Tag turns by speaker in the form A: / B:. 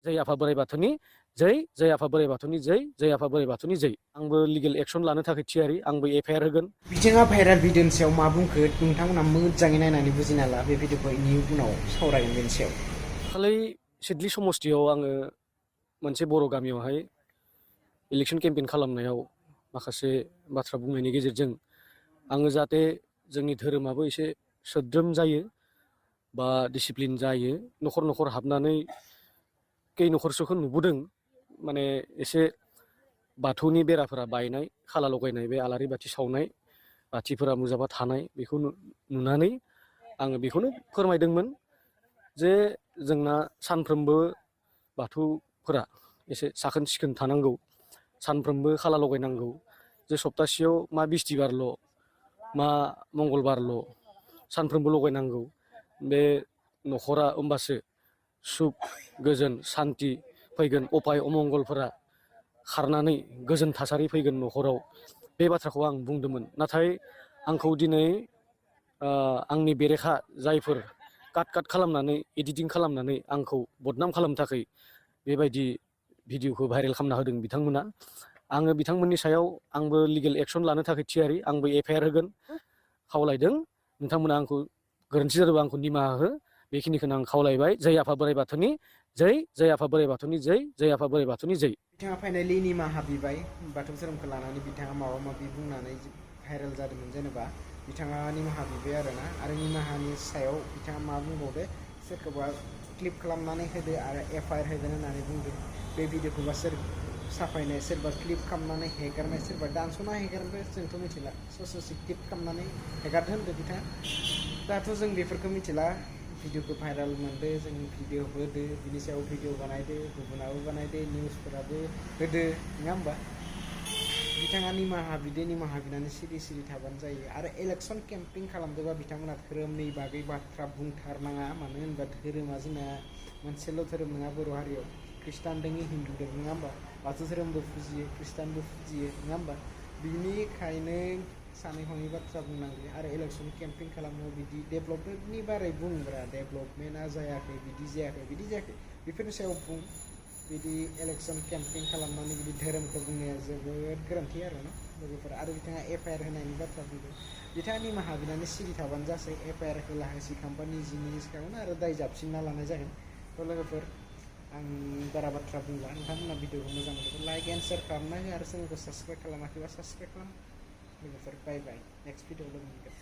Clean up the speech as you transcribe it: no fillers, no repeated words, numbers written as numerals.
A: जय आफा बोराइ बाथौनि जै जय आफा बोराइ बाथौनि जै जय आफा बोराइ बाथौनि जै आंबो लिगेल एक्सन लानो थाखाय थियारि आंबो एफआइआर होगोन।
B: बिथाङा भाइराल भिडिअनि सायाव मा बुंखो नोंथांमोना मोजाङै नायनानै बुजिना ला बे भिडिअखौ इनि उनाव सावरायगोन बेनि सायाव।
A: दाखालै सिडली समस्तियाव आङो मोनसे बर' गामियावहाय इलेक्सन केम्पेइन खालामनायाव माखासे बाथ्रा बुंनायनि गेजेरजों आङो जाहाथे जोंनि धोरोमाबो एसे सोद्रोम जायो बा डिसिप्लिन जायो न'खर न'खर हाबनानै कई न'खरसोखौ नुबोदों माने एसे बाथौनि बेराफोरा बायनाय खाला लगायनाय बे आलारि बाथि सावनाय बाथिफोरा मुजाबा थानाय बेखौ नुनानै आङो बेखौनो फोरमायदोंमोन जे जोंना सानफ्रोमबो बाथौफोरा एसे साखोन सिखोन थानांगौ सानफ्रोमबो खाला लगायनांगौ जे सप्तासेयाव मा बिस्थिबारल' मा मंगलबारल' सानफ्रोमबो लगायनांगौ बे न'खरा होमबासो सुख गोजोन सान्ति फैगोन अपाय अमंगलफोरा खारनानै गोजोन थासारि फैगोन न'खराव बे बाथ्राखौ आं बुंदोंमोन। नाथाय आंखौ दिनै आंनि बेरेखा जायफोर काट खालामनानै एडिटिं खालामनानै आंखौ बदनाम खालामनो थाखाय बेबायदि भिडिअखौ भाइरेल खालामना होदों बिथांमोना। आङो बिथांमोननि सायाव आंबो लिगेल एक्सन लानो थाखाय थियारि आंबो एफआइआर होगोन खावलायदों नोंथांमोना आंखौ गोरोन्थि जादोंबा आंखौ निमाहा हो बेखिनिखौनो आं खावलायबाय। जय आफा बोराइ बाथौनि जै जय आफा बोराइ बाथौनि जै जय आफा बोराइ बाथौनि जै।
B: बिथाङा फाइनालि निमाहा बिबाय बाथौ धोरोमखौ लानानै बिथाङा माबा माबि बुंनानै भाइरेल जादोंमोन जेनेबा बिथाङा निमाहा बिबाय आरोना आरो निमाहानि सायाव बिथाङा मा बुंबावदो सोरखौबा क्लिप खालामनानै होदो आरो एफआइआर होगोन होननानै बुंदों। बे भिडिअखौबा सोर साफायनाय सोरबा क्लिप खालामनानै हेगारनाय सोरबा दानस'ना हेगारनाय जोंथ' मिथिला ससे क्लिप खालामनानै हेगारदो होनदो बिथाङा। दाथ' जों बेफोरखौ मिथिला भिडिअखौ भाइराल मोनदो जों भिडिअ होदो बिनि सायाव भिडिअ बानायदो गुबुनाबो बानायदो निउसफोराबो होदो नङा होमबा। बिथाङा निमाहा बिदो निमाहा बिनानै सिरि थाबानो जायो आरो इलेक्सन केम्पेइन खालामदोंबा बिथांमोना धोरोमनि बागै बाथ्रा बुंथारनाङा मानो होनबा धोरोमा जोंना मोनसेल' धोरोम नङा बर' हारियाव ख्रिस्टान दङ हिन्दु दङ नङा होमबा बाथौ धोरोमबो फुजियो ख्रिस्टानबो फुजियो नङा होमबा। बिनिखायनो सानै हयै बाथ्रा बुंनांगौ आरो इलेक्सन केम्पेइन खालामनायाव बिदि डेभलपमेन्टनि बारै बुंब्रा डेभलपमेन्टआ जायाखै बिदि जायाखै बेफोरनि सायाव बुं बिदि इलेक्सन केम्पेइन खालामनानै बिदि धोरोमखौ बुंनाया जोबोद गोरोन्थि आरोना लोगोफोर। आरो बिथाङा एफआइआर होनायनि बाथ्रा बुंदों बिथाङा निमाहा बिनानै सिरि थाबानो जासै एफआइआर होलाहोसै खालामबा निजिनि सायावनो आरो दाय जाबसिनना लानाय जागोन। थ' लोगोफोर आं बारा बाथ्रा बुंला नोंथांमोना भिडिअखौ मोजां मोनदों लाइक एन्ड शेयार खालामना हो आरो चेनेलखौ साबसक्राइब खालामाखैबा साबसक्राइब खालाम। लोगोफोर बाय बाय नेक्स्ट भिडिअ लोगो मोनगोन।